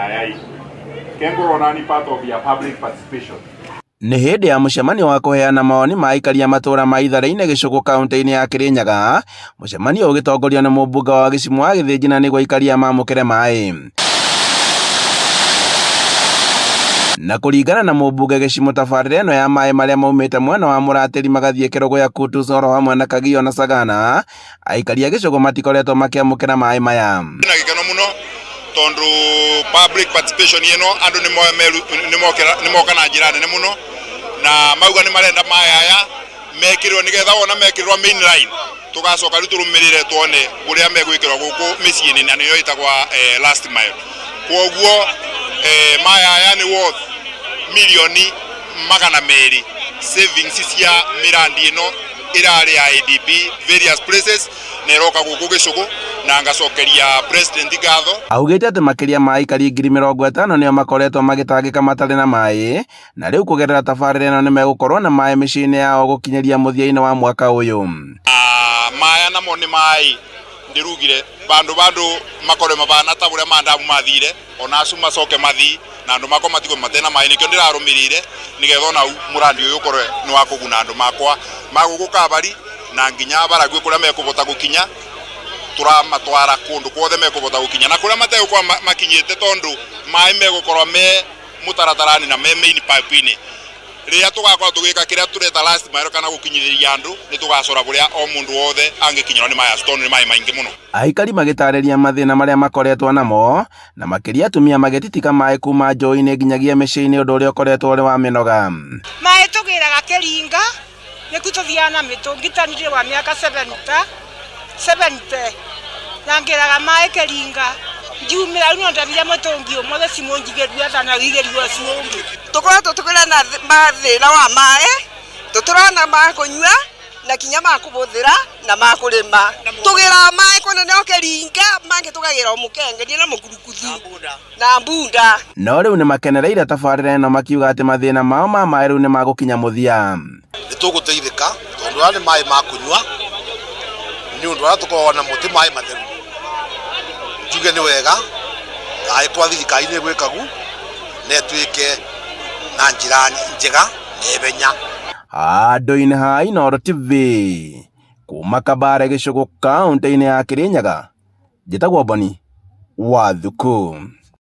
aya kengorona ni part of your public participation. Nĩ hĩndĩ ya mũcemanio wa kũheana mawoni ma aikari a matũũra ma Itharĩ-inĩ Gĩcũgũ kaunti-inĩ ya Kĩrĩnyaga, mũcemanio ũgĩtongorio nĩ mũmbunge wa Gĩcimu wa Gĩthĩnji na nĩguo aikari aya mamũkĩre maĩ. Na kũringana na mũmbunge Gĩcimu tabarĩra ĩno ya maĩ marĩa maumĩte mwena wa Mũratĩri magathiĩ Kĩrũgũya Kutus oro hamwe na Kagio na Sagana, aikari a Gĩcũgũ matikoretwo makĩamũkĩra maĩ maya. Na gĩkeno mũno tondũ public participation ĩno andũ nĩ moka na njĩra nene mũno na mauga nĩ marenda maĩ aya mekĩrwo nĩgetha wona mekĩrwo main line tũgacoka rĩu tũrũmĩrĩre tuone ũrĩa megwĩkĩrwo gũkũ mĩciĩ-inĩ na nĩyo ĩtagwa last mile. Kwoguo maĩ aya nĩ worth mirioni 200 savings cia mĩrandi ĩno ĩrarĩ ya ADB various places na ĩroka gũkũ Gĩcũgũ na ngacokeria president ngatho. Augĩte atĩ makĩria ma aikari 50,000 nĩo makoretwo magĩtangĩka matarĩ na maĩ na rĩu kũgerera tabarĩra ĩno nĩmegũkorwo na maĩ mĩciĩ-inĩ yao gũkinyĩria mũthia-inĩ wa mwaka ũyũ. Maya namo nĩ maĩ ndĩrugire bandu bandu makorwe mabana ta ũrĩa mandamu mathire ona acu macoke mathi na andũ makwa matigwo matena maĩ nĩkĩo ndĩrarũmĩrĩire nĩgetha ona mũrandi ũyũ ũkorwe nĩ wa kũguna andũ makwa ma gũkũ Kabari na nginya Baragwi kũrĩa mekũbota gũkinya tũramatwara kũndũ kuothe mekũbota gũkinya na kũrĩa mategũkorwo makinyĩte tondũ maĩ megũkorwo me mũtaratara-inĩ na me main pipe-inĩ rĩrĩa tũgakorwo tũgĩka kĩrĩa tũreta last mile kana gũkinyithĩria andũ nĩ tũgacora kũrĩa o mũndũ wothe angĩkinyĩrwo nĩ maĩ acio tondũ nĩ maĩ maingĩ mũno. Aikari magĩtarĩria mathĩna marĩa makoretwo namo na makĩria atumia magĩtitika maĩ kuma njũĩ-inĩ nginyagia mĩciĩ-inĩ ũndũ ũrĩa ũkoretwo ũrĩ wa mĩnoga. Maĩ tũgĩraga kĩringa nĩku tũthiaga na mĩtũngi ta ndirĩ wa mĩaka 70 70 na ngĩraga maĩ kĩringa ngiumĩra rĩu no ndabire mũtũngi ũmwe gĩcimũ njigĩrue thana wigĩrue ũcio ũngĩ. Tũkoretwo tũkĩrĩa na mathĩna wa maĩ tũtũrona ma kũnyua na kinya ma kũbũthĩra na ma kũrĩma tũgĩraga maĩ kũnene o kĩringa mangĩ tũkagĩra o mũkengeria na mũkurukuthu na mbunda. No rĩu nĩmakenereire tabarĩra ĩno makiuga atĩ mathĩna mao ma maĩ rĩu nĩmagũkinya mũthia. Nĩ tũgũteithĩka tondũ aya nĩ maĩ ma kũnyua nĩ ũndũ arĩa tũkoragwo namo ti maĩ matheru. Njuge nĩ wega angĩkorwo thirikari nĩ ĩgwĩka gu na ĩtuĩke na njĩra njega na ihenya. Handũ-inĩ ha Inooro TV kuma Kabare Gĩcũgũ kaũntĩ-inĩ ya Kĩrĩnyaga, njĩtagwo Boni wa Thuku.